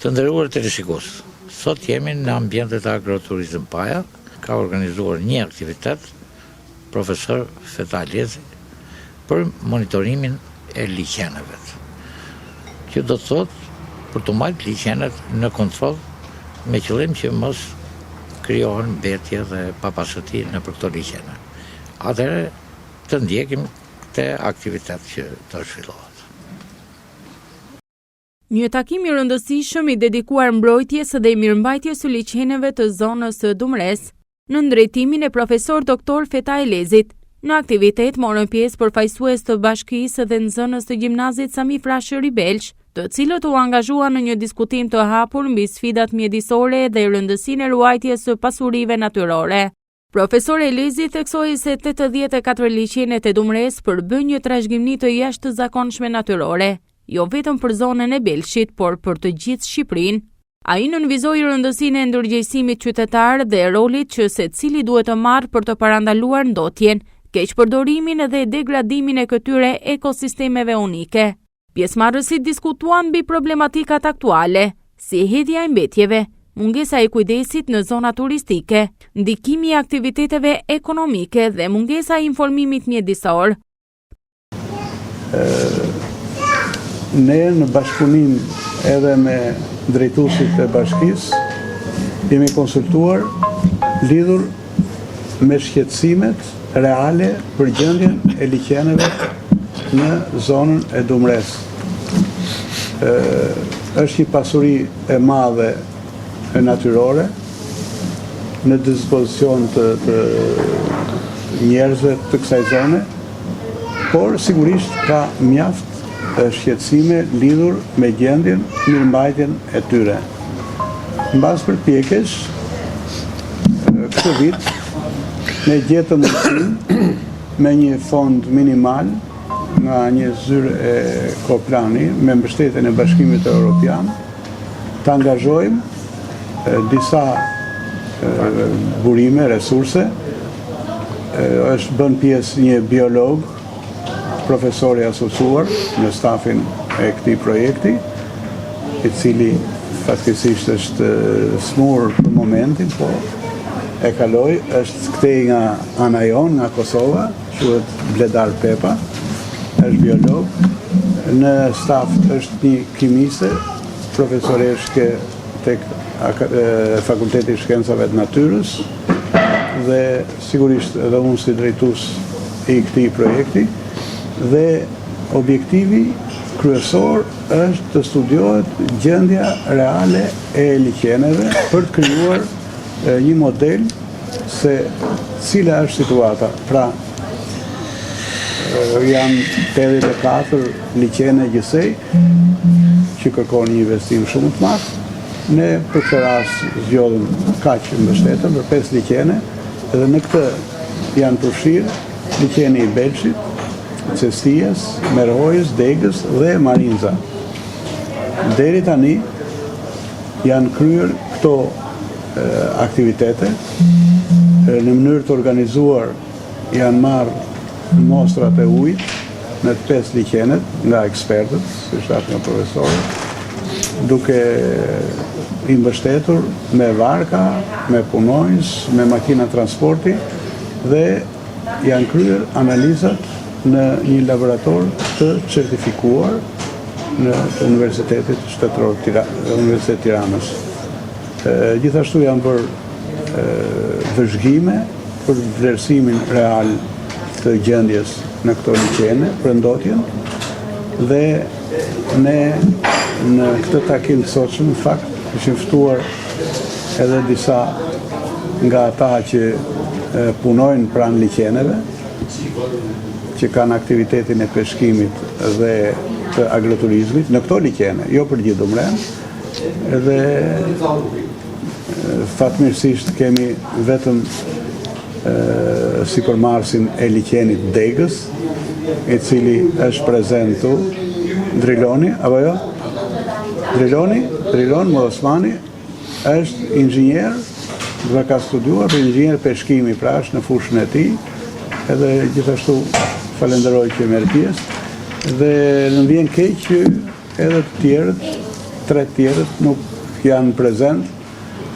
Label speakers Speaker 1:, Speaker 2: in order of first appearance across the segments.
Speaker 1: Të nderuar teleshikues, sot jemi në ambientet e Agroturizëm Paja, ka organizuar një aktivitet profesor Feta Elezi për monitorimin e liqeneve. Që do të thotë për të mbajtë liqenet në kontroll me qëllim që mos krijohen mbetje dhe papastërti nëpër këto liqene. Atëherë të ndjekim këtë aktivitet që do zhvillohet.
Speaker 2: Një takim i rëndësishëm i dedikuar mbrojtjes dhe mirëmbajtjes së liqeneve të zonës së Dumresë, nën drejtimin e profesor doktor Feta Elezit. Në aktivitet morën pjesë përfaqësues të bashkisë dhe nxënës të gjimnazit Sami Frashëri Belsh, të cilët u angazhuan në një diskutim të hapur mbi sfidat mjedisore dhe rëndësinë e ruajtjes së pasurive natyrore. Profesor Elezi theksoi se 84 liqenet e Dumresë përbëjnë një trashëgimi të jashtëzakonshme natyrore, jo vetëm për zonën e Belshit, por për të gjithë Shqipërinë. Ai nënvizoi rëndësinë e ndërgjegjësimit qytetar dhe rolit që secili duhet të marrë për të parandaluar ndotjen, keqpërdorimin dhe degradimin e këtyre ekosistemeve unike. Pjesëmarrësit diskutuan mbi problematikat aktuale, si hedhja e mbetjeve, mungesa e kujdesit në zona turistike, ndikimi i aktiviteteve ekonomike dhe mungesa e informimit mjedisor.
Speaker 3: Ne në bashkëpunim edhe me drejtuesit e bashkisë jemi konsultuar lidhur me shqetësimet reale për gjendjen e liqeneve në zonën e Dumresë. Është një pasuri e madhe e natyrore në dispozicion të, të njerëzve të kësaj zone, por sigurisht ka mjaft shqetësime lidhur me gjendjen, mirëmbajtjen e tyre. Mbas përpjekjesh, këtë vit, ne gjetëm mundësinë me një fond minimal nga një zyrë e Koplani me mbështetjen e Bashkimit Europian, të angazhojmë disa burime, resurse, është bën pjesë një biolog, profesor i asociuar në stafin e këtij projekti, i cili fatkeqësisht është smur për momentin, po e kaloi, është këtej nga ana jonë, nga Kosova, quhet Bledar Pepa, është biolog, në staf është një kimiste, profesoreshë tek Fakulteti i Shkencave të Natyrës dhe sigurisht edhe unë si drejtues i këtij projekti dhe objektivi kryesor është të studiohet gjendja reale e liqeneve për të krijuar një model se cila është situata. Pra, janë 84 liqene gjithsej që kërkon një investim shumë të madh. Ne për këtë rast zgjodhëm kaq mbështetëm për 5 liqene dhe në këtë janë përfshirë liqeni i Belshit, Cestijes, Merhojës, Degës dhe Marinza. Deri tani janë kryer këto aktivitete në mënyrë të organizuar janë marrë mostrat e ujit në të pesë liqenet nga ekspertët, siç thashë nga profesorët, duke i mbështetur me varka, me punonjës, me makina transporti dhe janë kryer analizat në një laborator të certifikuar në të Universitetit Shtetëror Universitetit Tiranës. Gjithashtu janë bërë vëzhgime për vlerësimin real të gjendjes në këto liqene, për ndotjen, dhe ne në këtë takim të sotshëm, në fakt, kishim ftuar edhe disa nga ata që punojnë pranë liqeneve, që kanë aktivitetin e peshkimit dhe të agroturizmit në këto liqene, jo për gjithë Dumrenë, edhe fatmirësisht kemi vetëm sipërmarrësin e liqenit Degës, i cili është prezent këtu, Driloni, apo jo? Driloni, Drilon Osmani, është inxhinier dhe ka studiuar për inxhinier peshkimi, pra është në fushën e tij, edhe gjithashtu falenderoj që merr pjesë, dhe më vjen keq që edhe të tjerët. tre të tjerët nuk janë prezent,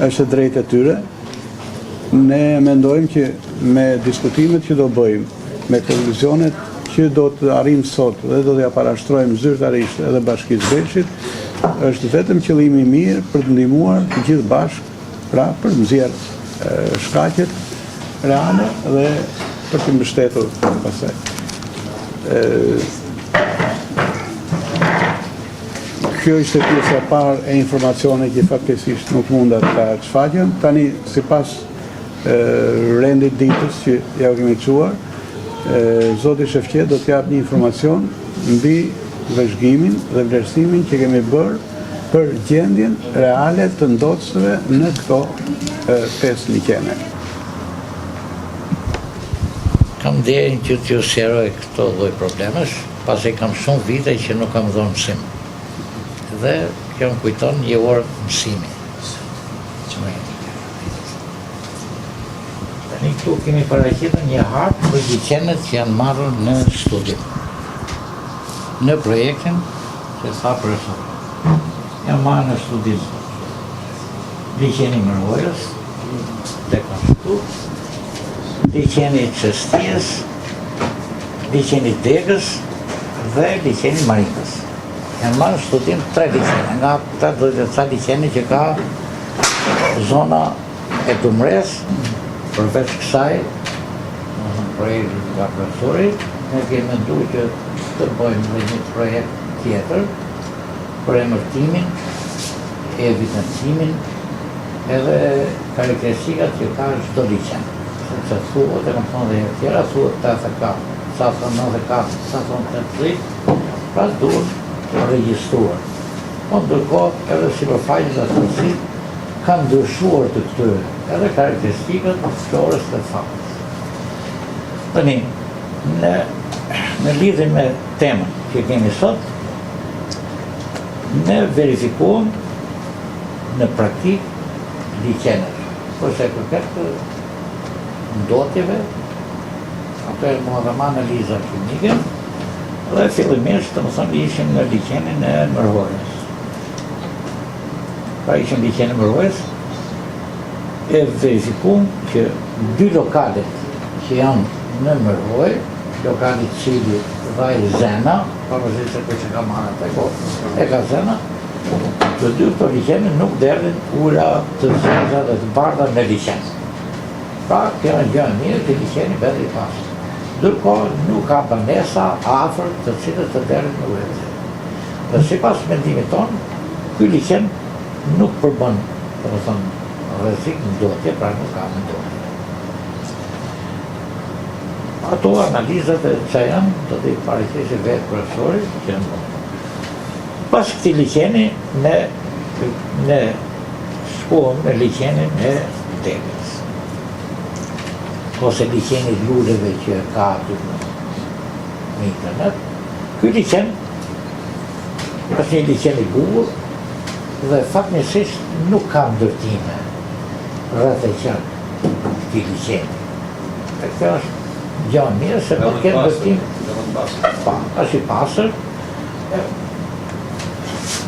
Speaker 3: është e drejtë e tyre. Ne mendojmë që me diskutimet që do bëjmë, me konkluzionet që do të arrijmë sot dhe do t'ia parashtrojmë zyrtarisht edhe Bashkisë Belshit, është vetëm qëllimi i mirë për të ndihmuar të gjithë bashkë, pra për të nxjerrë shkaqet reale dhe për t'i mbështetur pastaj. Kjo ishte pjesa e parë e informacionit që fatkeqësisht nuk munda ta shfaqem. Tani sipas rendit ditës që ja u kemi çuar, zoti Shefqet do të japë një informacion mbi vëzhgimin dhe vlerësimin që kemi bërë për gjendjen reale të ndotësve në këto 5 liqene.
Speaker 1: Kam nderin që t'ju sqaroj këto lloj problemesh, pasi kam shumë vite që nuk kam dhënë mësim. Dhe kjo më kujton një orë mësimi. Tani këtu kemi paraqitur një hartë për liqenet që janë marrë në studim. Në projektin që tha profesori. Janë marrë në studim liqeni i Mërhojës, tek këtu, liqeni i Cestisë, liqeni i Degës dhe liqeni i Marinës. Janë marrë në studim tre liqene, nga 80 e ca liqene që ka zona e Dumresë, përveç kësaj, domethënë projektit nga profesori, ne kemi mendu që të bëjmë dhe një projekt tjetër për emërtimin, evidentimin edhe karakteristikat që ka çdo liqen. Sepse thuhet, e kam thënë dhe herë tjera, thuhet 84, ca thonë 94, ca thonë 80, pra duhet regjistruar. Po ndërkohë edhe sipërfaqet dhe thellësitë kanë ndryshuar të këtyre, edhe karakteristikat e florës dhe faunës. Tani, në, në lidhje me temën që kemi sot, ne verifikuam në praktikë liqenet, përsa i përket ndotjeve, ato e mua dhe ma analiza kimike, dhe fillimisht, domethënë, ishim në liqenin e Mërhojës. Pra ishim në liqenin e Mërhojës, e verifikuam që dy lokalet që janë në Mërhojë, lokali Cili dhe ai Zena, pavarësisht se kush e ka marrë atë, po e ka Zena, të dy këto liqene nuk derdhin ujëra të zeza dhe të bardha në liqen. Pra, kjo është gjë e mirë që liqeni mbetet i pastër. Ndërkohë nuk ka banesa afër të cilët të derdhin ujëra të zeza. Dhe sipas mendimit tonë, ky liqen nuk përbën, domethënë, rrezik ndotje, pra nuk ka ndotje. Ato analizat e që janë, do t'i paraqesi vetë profesori, që janë bërë. Pas këtij liqeni, ne, ne shkuam në liqenin e Degës, ose liqeni i luleve që ka aty në, në internet. Ky liqen është një liqen i bukur dhe fatmirësisht nuk ka ndërtime rreth e qark këtij liqeni. E kjo është gjë e mirë se po të ketë ndërtim. Po, është i pastër.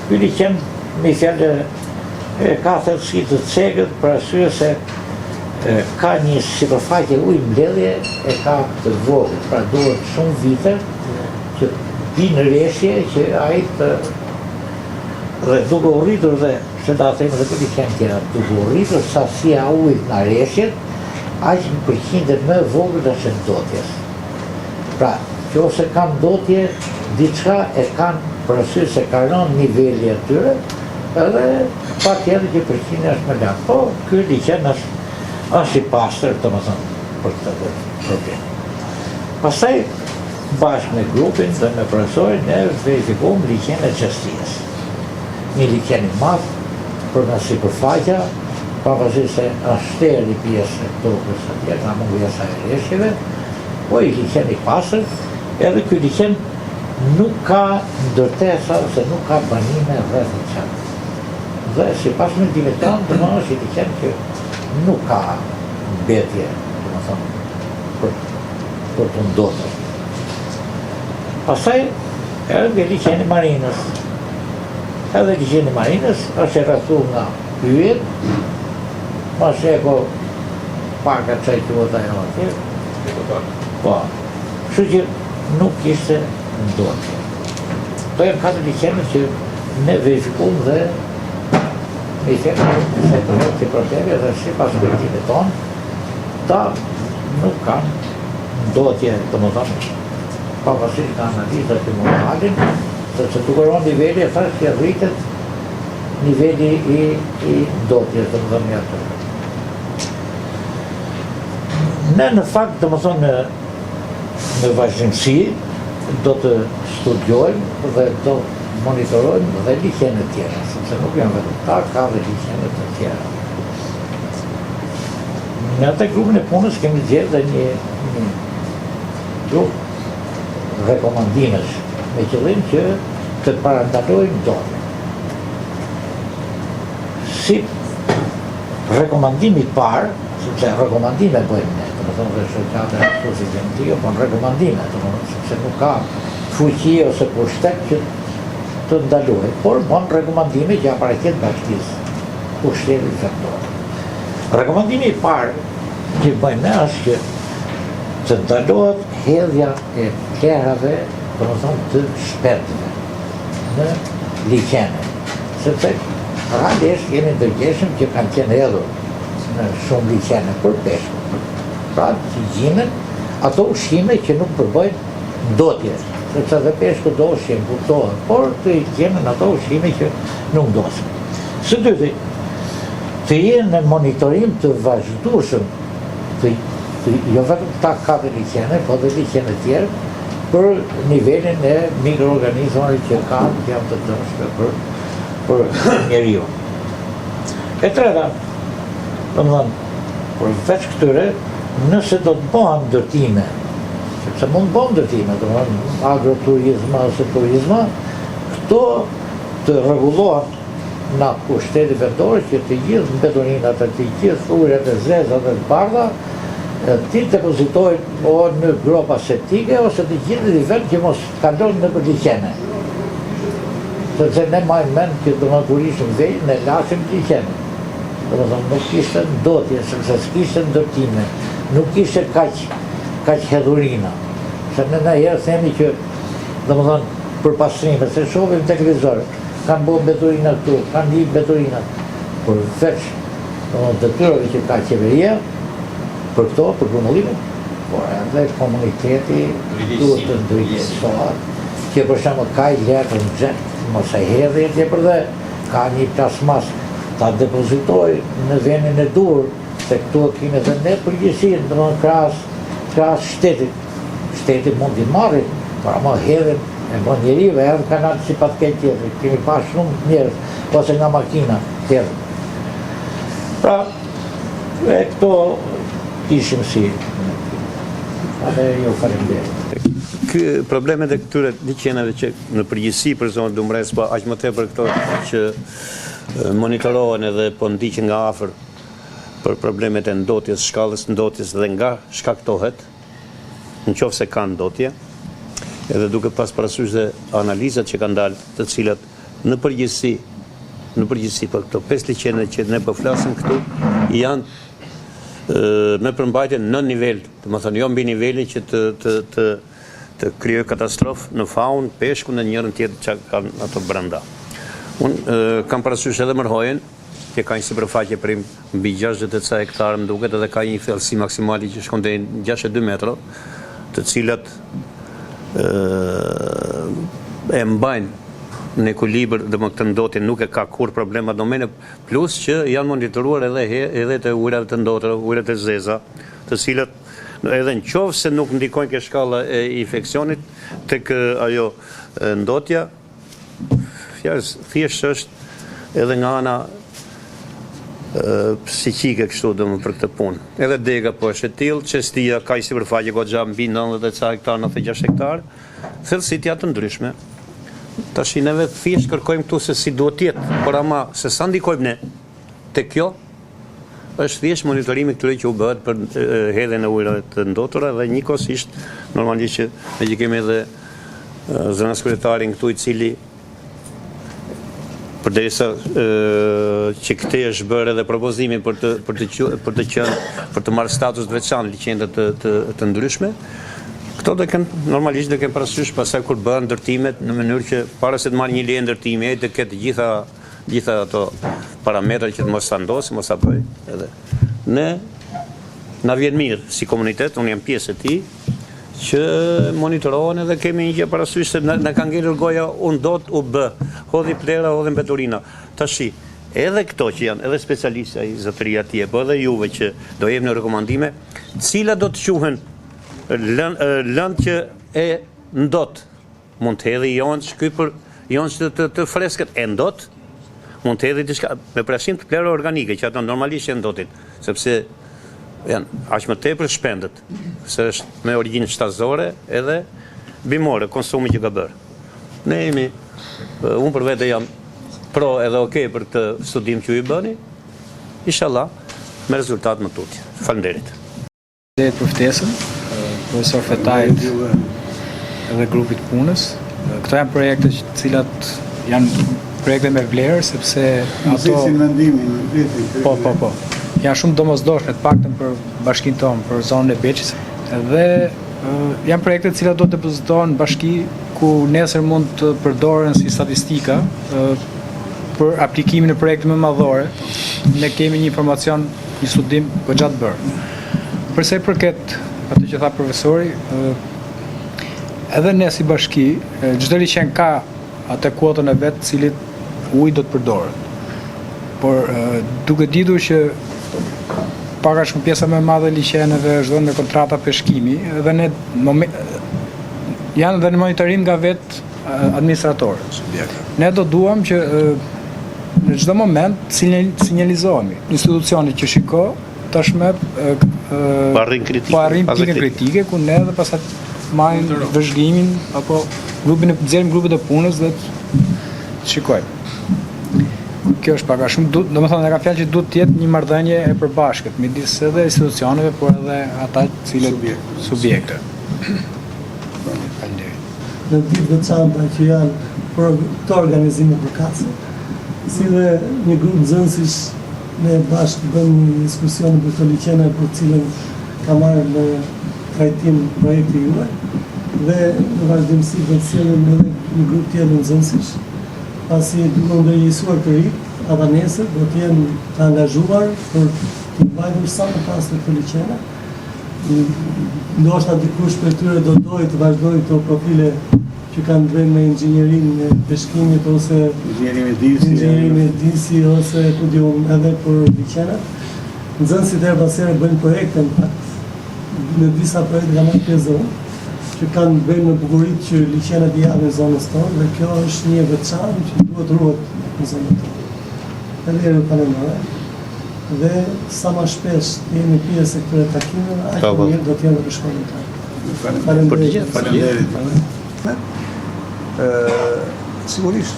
Speaker 1: Ky liqen, me fjalë, e ka thellësi të cekët për arsye se ka një sipërfaqe ujëmbledhje e ka të vogël, pra duhet shumë vite që bijnë reshje që ai të dhe duke u rritur dhe se ta them edhe për liqenet tjera, duke u rritur sasia e ujit nga reshjet, aq në përqindje më e vogël është e ndotjes. Pra, qoftë se kanë ndotje, diçka e kanë për arsye se ka rënë niveli atyre, edhe patjetër që përqindja është më lart. Po, ky liqen është, është i pastër, domethënë, për këtë problem. Pastaj, bashkë me grupin dhe me profesorin, ne verifikuam liqenin e Cestisë. Një liqen i madh, për nga sipërfaqja, pavarësisht se është shterë një pjesë e tokës atje, nga mungesa e reshjeve, po i liqen i pastër, edhe ky liqen nuk ka ndërtesa ose nuk ka banime rreth e qark. Dhe sipas mendimit tonë, domethënë është një liqen që nuk ka mbetje, domethënë, për, për të ndotur. Pastaj, edhe liqeni i Marinës. Edhe liqeni i Marinës është i rrethuar nga pyjet, pas eko parka ça i quhet ajo atje.
Speaker 4: Eko park.
Speaker 1: Po. Kështu që nuk kishte ndotje. Këto janë katër liqene që ne verifikuam dhe i themi se të rrëtë si probleme dhe sipas kujtimit tonë, ta nuk kanë ndotje, domethënë, pavarësisht nga analizat që mund të dalin, sepse duke rënë niveli, e thashë që rritet niveli i, i ndotjes, domethënë, një atë. Ne në fakt, domethënë, në, në vazhdimësi, do të studiojmë dhe do monitorojmë dhe liqene të tjera, sepse nuk janë vetëm këta, ka dhe liqene të tjera. Në atë grupin e punës kemi nxjerrë dhe një, një grup rekomandimesh me qëllim që të parandalojmë ndotjen. Si rekomandim i parë, sepse rekomandime bëjmë ne, domethënë dhe shoqata e ashtu si gjënë të jo, po në rekomandime, domethënë, sepse nuk ka fuqi ose pushtet që të ndalojë, por bën rekomandime që ia paraqet bashkisë, pushtetit vendor. Rekomandimi i parë që bëjmë ne është që të ndalohet hedhja e plehrave, domethënë të shpendëve në liqene, sepse realisht jemi ndërgjegjshëm që kanë qenë hedhur në shumë liqene për peshkun. Pra të gjinden ato ushqime që nuk përbëjnë ndotje, sepse dhe peshku do ushqim, kuptohet, por të gjenden ato ushqime që nuk ndotin. Së dyti, të jenë në monitorim të vazhdueshëm të, të jo vetëm këta katër liqene, po dhe liqene të tjerë, për nivelin e mikroorganizmave që kanë, që janë të dëmshme për, për njeriun. E treta, domethënë, përveç këtyre, nëse do të bëhen ndërtime, sepse mund të bëhen ndërtime, domethënë, agroturizma ose turizma, këto të rregullohen nga pushteti vendor që të gjithë mbeturinat e të gjithë ujërat e zeza dhe të bardha t'i depozitojnë o në gropa septike ose të gjithë në vend që mos kalon nëpër liqene. Sepse ne majmë mend që domethënë kur ishim të vegjël, ne laheshim liqene. Domethënë nuk kishte ndotje, sepse s'kishte ndërtime, nuk kishte kaq, kaq hedhurina. Se ne ndonjëherë themi që, domethënë, për pastrime, se shohim televizor, kanë bo mbeturina këtu, kanë një mbeturina, përveç domethënë detyrave që ka qeveria, për këto, për grumbullimin, por edhe komuniteti duhet të ndërgjegjësohet, që për shembull ka një letër në xhep, mos e hedhë atje përdhe, ka një plasmas, ta depozitojë në vendin e duhur, se këtu e kemi dhe ne përgjegjësinë, domethënë krahas krahas shtetit. Shteti mund t'i marrë, por ama hedhin e bën njeriu e hedh kanal si pa të keq tjetër. Kemi pa shumë njerëz, ose nga makina hedhin. Pra, e këto ishim si Atë ju faleminderit.
Speaker 4: Ky problemet e këtyre liqeneve që në përgjithësi për zonën e Dumresë, po aq më tepër këto që monitorohen edhe po ndiqen nga afër për problemet e ndotjes, shkallës ndotjes dhe nga shkaktohet, në qoftë se ka ndotje, edhe duke pas parasysh dhe analizat që kanë dalë, të cilat në përgjithësi, në përgjithësi për këto pesë liqene që ne po flasim këtu, janë me përmbajtje në nivel, domethënë jo mbi nivelin që të të të të krijojë katastrofë në faunë, peshkun dhe njërën tjetër që kanë ato brenda. Unë kam parasysh edhe Mërhojën, që ka një sipërfaqe prej mbi 60 e ca hektarë, më duket edhe ka një thellësi maksimale që shkon deri në 62 metro, të cilat e mbajnë në ekuilibër, domethënë këtë ndotje nuk e ka kurrë problem atë domene, plus që janë monitoruar edhe edhe të ujërave të ndotura, ujërat e zeza, të cilat edhe në qoftë se nuk ndikojnë ke shkalla e infeksionit tek ajo ndotja, Thjesht është edhe nga ana psiqike kështu domethënë për këtë punë. Edhe dega po është e tillë, Çestia ka një sipërfaqe goxha mbi 90 e ca hektar, 96 hektar. Thellësitë janë të ndryshme. Tashi neve thjesht kërkojmë këtu se si duhet të jetë, por ama se sa ndikojmë ne tek kjo është thjesht monitorimi këtyre që u bëhet për hedhjen e ujërave të ndotura dhe njëkohësisht normalisht që ne që kemi edhe zëvendëskryetarin këtu i cili. Përderisa që këtej është bërë edhe propozimi për të për të për të qenë për të marrë status të veçantë liqenet të të të ndryshme, këto do kenë normalisht do kenë parasysh pastaj kur bëhen ndërtimet në mënyrë që para se të marrë një leje ndërtimi ai të ketë të gjitha gjitha ato parametra që të mos ta ndosë, mos ta bëjë edhe. Ne na vjen mirë si komunitet, unë jam pjesë e tij, që monitorohen edhe kemi një gjë parasysh se na, na ka ngelur goja u ndot u bë, hodhi plehra, hodhi mbeturina. Tashi, edhe këto që janë, edhe specialisti ai zotëria atje, po edhe juve që do jepni rekomandime, cilat do të quhen lëndë që e ndot Mund të hedhi jonxhë ky për jonxhë të, të, të freskët e ndot, mund të hedhi diçka me përjashtim të plehrave organike që ato normalisht e ndotin, sepse janë aq më tepër shpendët, se është me origjinë shtazore edhe bimore konsumi që ka bërë. Ne jemi, unë për vete jam pro edhe okay për këtë studim që ju bëni, inshallah me rezultat më tutje. Faleminderit.
Speaker 5: Faleminderit për ftesën, profesor Fetait dhe grupit të punës. Këto janë projekte që të cilat janë projekte me vlerë sepse
Speaker 3: ato nxisin mendimin, nxisin.
Speaker 5: Po, po, po. Janë shumë domosdoshme të paktën për bashkinë tonë, për zonën e Belshit dhe janë projekte të cilat do të depozitohen në bashki ku nesër mund të përdoren si statistika për aplikimin e projekteve më madhore. Ne kemi një informacion një studim goxha të bërë. Për sa i përket atë që tha profesori, edhe ne si bashki, çdo liqen ka atë kuotën e vet të cilit ujë do të përdoret. Por duke ditur që pak a shumë pjesa më e madhe e liqeneve është dhënë me kontrata peshkimi dhe ne janë dhe në monitorim nga vetë administratorët. Ne do duam që në çdo moment sinjalizohemi. Institucioni që shiko tashmë
Speaker 4: po arrin kritike,
Speaker 5: po arrin pikën kritike ku ne dhe pastaj marrim vëzhgimin apo grupin e nxjerrim grupet e punës dhe të shikojmë. Kjo është pak a shumë, domethënë e kam fjalën që duhet të jetë një marrëdhënie e përbashkët midis edhe institucioneve, por edhe ata të cilët subjekte. Faleminderit.
Speaker 6: Në ditë të veçanta që janë për këto organizime përkatëse, si dhe një grup nxënësish ne bashkë bëmë një ekskursion për këto liqene për të cilën ka marrë në trajtim projekti juaj dhe në vazhdimësi do të sjellim edhe një grup tjetër nxënësish, pasi duke u ndërgjegjësuar të rinjtë, ata nesër do të jenë të angazhuar për të mbajtur sa më pastër këto liqene. Ndoshta dikush prej tyre do dojë të vazhdojë këto profile që kanë të bëjnë me inxhinierinë e peshkimit ose
Speaker 3: inxhinieri mjedisi,
Speaker 6: inxhinieri mjedisi ose ku di unë edhe për liqenet. Nxënësit herë pas here bëjnë projekte në fakt. Në disa projekte kam marrë pjesë unë, që kanë të bëjnë me bukuritë që liqenet i japin zonës tonë dhe kjo është një e veçantë që duhet ruhet në zonën tonë. Edhe herë ju falenderoj. Dhe sa ma shpesh të jemi pjesë e këtyre takimeve, aq më mirë do të jenë për shkollën tonë.
Speaker 3: Faleminderit. Faleminderit. Sigurisht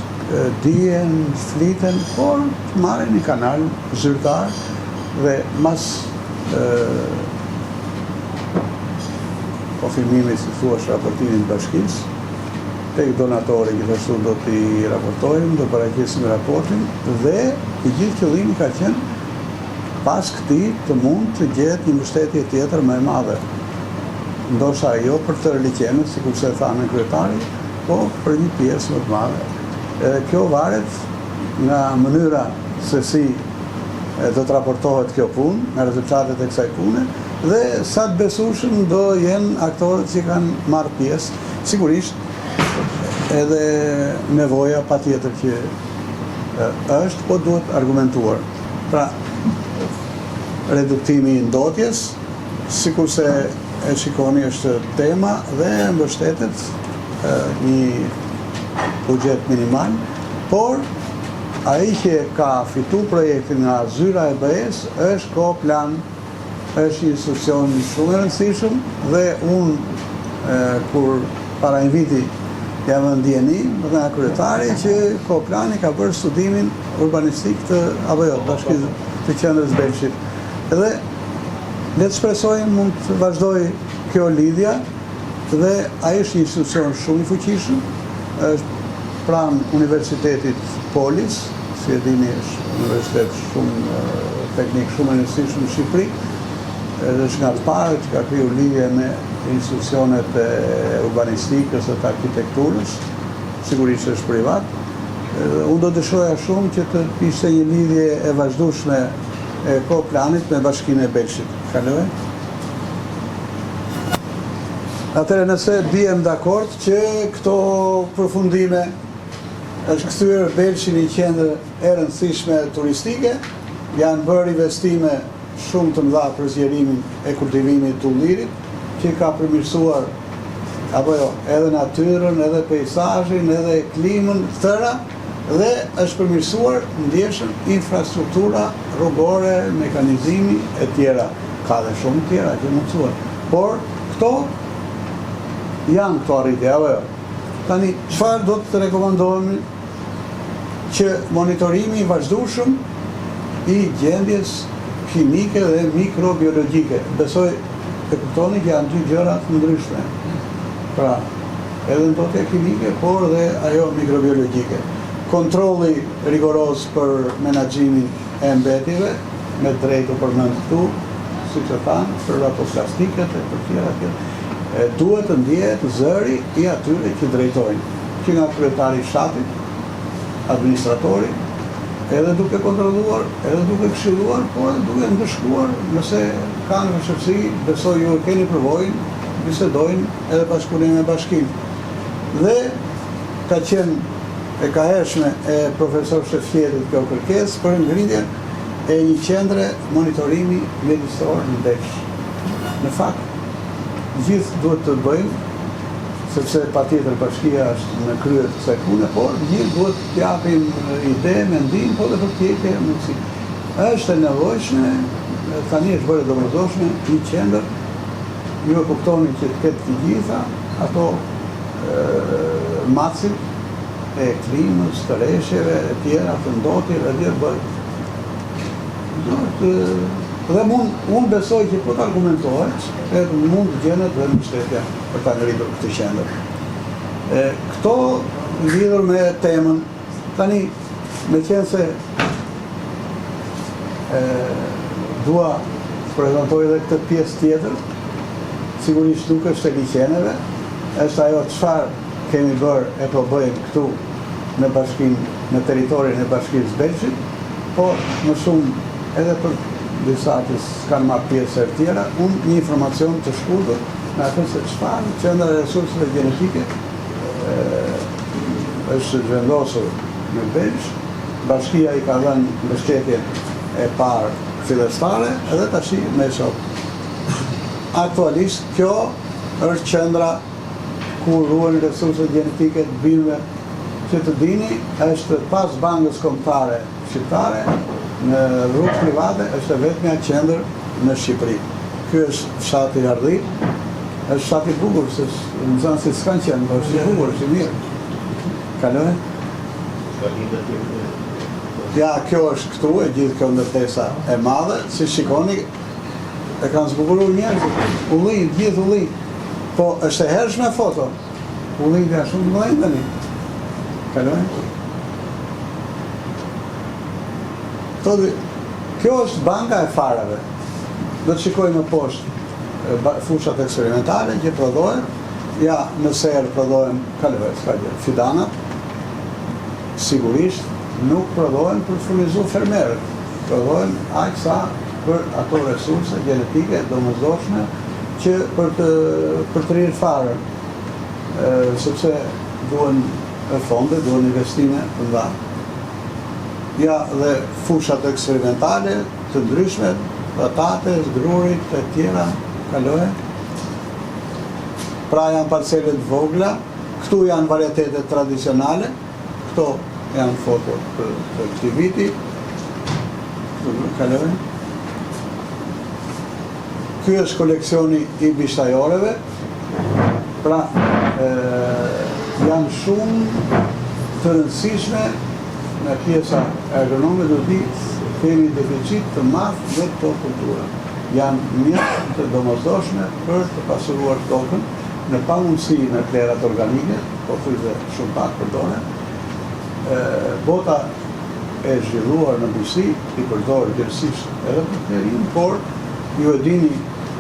Speaker 3: dihen, fliten, por të marrin një kanal zyrtar dhe mas konfirmimit, si thuash, raportimit të bashkisë, Tek donatori gjithashtu do t'i raportojmë, do paraqesim raportin dhe i gjithë qëllimi ka qenë pas këtij të mund të gjehet një mbështetje tjetër më e madhe. Ndoshta jo për tërë liqenet, sikurse tha nënkryetari, po për një pjesë më të madhe. Edhe kjo varet nga mënyra se si do të raportohet kjo punë, nga rezultatet e kësaj pune dhe sa të besueshëm do jenë aktorët që kanë marrë pjesë Sigurisht, edhe nevoja patjetër që është, po duhet argumentuar. Pra, reduktimi i ndotjes, sikurse e shikoni është tema dhe mbështetet një buxhet minimal, por ai që ka fitu projektin nga zyra e BE-së është Co-Plan Është një institucion shumë i rëndësishëm dhe unë kur para një viti jam vënë në dijeni nga kryetari që Co-Plani ka bërë studimin urbanistik të apo jo, bashkisë të qendrës Belshit. Dhe le të shpresojmë mund të vazhdojë kjo lidhja dhe ai është një institucion shumë i fuqishëm, është. pranë Universitetit Polis, si e dini është universitet shumë teknik shumë i rëndësishëm në Shqipëri, edhe është nga të parët që ka kriju lidhje me institucionet e urbanistikës dhe të arkitekturës, sigurisht është privat. Unë do dëshiroja shumë që të ishte një lidhje e vazhdueshme e Co-Planit me Bashkinë e Belshit. Kaloj. Atëherë nëse biem dakord që këto përfundime është kthyer Belshi në një qendër e rëndësishme turistike, janë bërë investime shumë të mëdha për zgjerimin e kultivimit të ullirit, që ka përmirësuar apo jo, edhe natyrën, edhe peisazhin, edhe klimën, tëra dhe është përmirësuar ndjeshëm infrastruktura rrugore, mekanizimi e tjera. Ka dhe shumë tjera që mundësuar. Por këto janë këto arritje, apo jo? Tani, çfarë do të rekomandohemi që monitorimi i vazhdueshëm i gjendjes kimike dhe mikrobiologjike. Besoj e kuptoni që janë dy gjëra të ndryshme. Pra, edhe ndotja kimike, por dhe ajo mikrobiologjike. Kontrolli rigoroz për menaxhimin e mbetjeve, me drejtë u përmend këtu, siç e thanë, për ato plastiket e për tjera tjera, duhet të ndjehet zëri i atyre që drejtojnë, që nga kryetari i fshatit, administratori, edhe duke kontrolluar, edhe duke këshilluar, por edhe duke ndëshkuar nëse kanë vështirësi, besoj ju e keni përvojën, bisedojnë edhe bashkëpunim me bashkinë. Dhe ka qenë e kahershme e profesor Shefqetit kjo kërkesë për ngritjen e një qendre monitorimi mjedisor në Belsh. Në fakt, gjithë duhet të bëjmë, sepse patjetër bashkia është në krye të kësaj pune, por gjithë duhet të japim ide, mendim, po dhe përpjekje, mundësi. Është e nevojshme, tani është bërë e domosdoshme një qendër, ju e kuptoni që të ketë të gjitha ato matësit e klimës, të reshjeve, e tjera, të ndotjeve, e tjera, bëhet. Dhe mund, unë besoj që po të argumentohet, edhe mund të gjendet dhe mbështetja për ta ngritur këtë qendër. E, këto lidhur me temën, tani, meqenëse e, dua të prezantoj edhe këtë pjesë tjetër, sigurisht nuk është e liqeneve, është ajo çfarë kemi bërë e po bëjmë këtu në bashkinë, në territorin e bashkisë Belshit, po më shumë edhe për disa që s'kanë marrë pjesë herë tjera, unë një informacion të shkurtër në atë se çfarë qendra e resurseve gjenetike është zhvendosur në Belsh, bashkia i ka dhënë mbështetjen e parë fillestare edhe tashi me sot. Aktualisht kjo është qendra ku ruhen resurset gjenetike të bimëve, që të dini, është pas Bankës Kombëtare Shqiptare, në rrugë private është e vetmja qendër në Shqipëri. Ky është fshati Hardhi, është fshat i bukur, se nxënësit s'kanë qenë, por është i bukur, është i mirë. Kaloj? Ja, kjo është këtu, e gjithë kjo ndërtesa e madhe, si shikoni, e kanë zbukuruar njerëzit, ullinj, gjithë ullinj. Po, është e hershme foto. Ullinjtë janë shumë të mëdhenj tani. Kalojmë. Këto, kjo është banka e farave. Do të shikojmë më poshtë fushat eksperimentale që prodhohen. Ja, në serë prodhohen, kaloj, s'ka gjë, fidanat. Sigurisht nuk prodhohen për të furnizuar fermerët. Prodhohen aq sa për ato resurse gjenetike domosdoshme që për të për të rrirë farën, sepse duhen fonde, duhen investime të mëdha. Ja dhe fushat eksperimentale të ndryshme, patates, grurit e tjera, kalojë. Pra janë parcele të vogla, këtu janë varietetet tradicionale, këto janë foto të, të këtij viti. Këtu kalojnë. Ky është koleksioni i bishtajoreve. Pra, janë shumë të rëndësishme nga pjesa e agronomëve do të di kemi deficit të madh në këto kultura. Janë mjaft të domosdoshme për të pasuruar tokën në pamundësi me plehrat organike, pothuajse shumë pak përdoren. Bota e zhvilluar në bujqësi i përdor gjerësisht edhe për plehërim, por ju e dini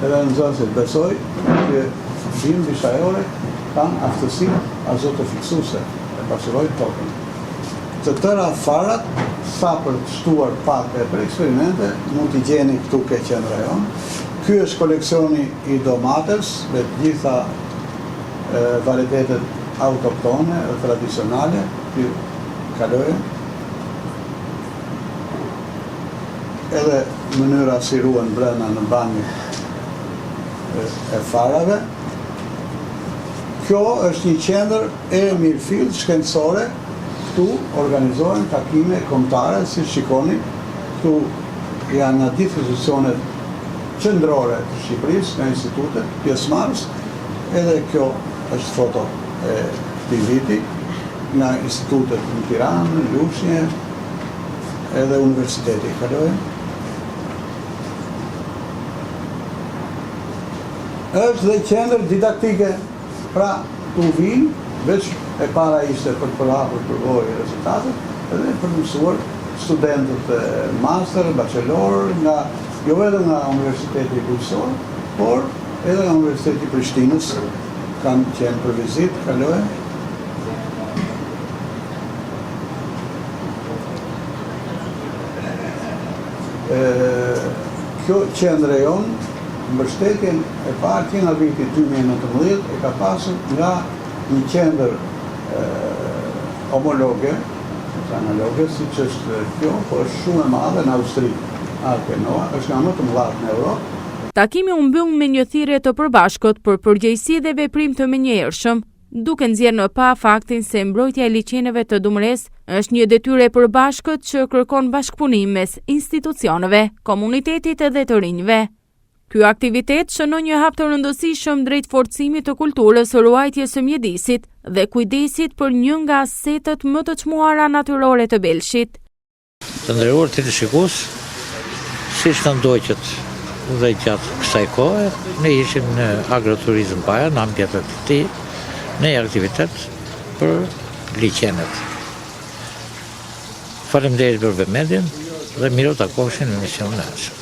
Speaker 3: edhe nxënësit besoj që bimët bishtajore kanë aftësi azotofiksuese, e pasurojnë tokën. Të tëra farat, sa për të shtuar pak e për eksperimente, mund t'i gjeni këtu ke qendra jonë. Ky është koleksioni i domates me të gjitha varietetet autoktone dhe tradicionale që kalojnë. Edhe mënyra si ruhen brenda në banjë e farave. Kjo është një qendër e mirëfilltë shkencore, këtu organizohen takime kombëtare, siç shikoni, këtu janë nga gjithë institucionet qendrore të Shqipërisë, nga institutet, pjesëmarrës, edhe kjo është foto e këtij viti, nga institutet në Tiranë, në Lushnje, edhe universiteti kalojnë. Është dhe qendër didaktike, pra këtu vijnë, veç e para ishte për të përhapur përvojë rezultatet, edhe për të mësuar studentët e master, bachelor, nga, jo vetëm nga Universiteti Bujqësor, por edhe nga Universiteti i Prishtinës, kanë qenë për vizitë, kalojnë. Kjo qendër e jonë, mbështetjen e parë që nga viti 2019 e ka pasur nga një qendër homologe, ose analoge, siç është kjo, po është shumë e madhe në Austri, Arche Noah, është nga më të mëdhatë në Europë.
Speaker 2: Takimi u mbyll me një thirrje të përbashkët për përgjegjësi dhe veprim të menjëhershëm, duke nxjerrë në pah faktin se mbrojtja e liqeneve të Dumresë është një detyrë e përbashkët që kërkon bashkëpunim mes institucioneve, komunitetit dhe të rinjve. Ky aktivitet shënon një hap të rëndësishëm drejt forcimit të kulturës së ruajtjes së mjedisit dhe kujdesit për një nga asetet më të çmuara natyrore të Belshit.
Speaker 1: Të nderuar teleshikues, siç na ndoqët dhe gjatë kësaj kohe, ne ishim në Agroturizëm Paja, në ambientet e tij, në një aktivitet për liqenet. Faleminderit për vëmendjen dhe mirutakofshim në emisionin e ardhshëm.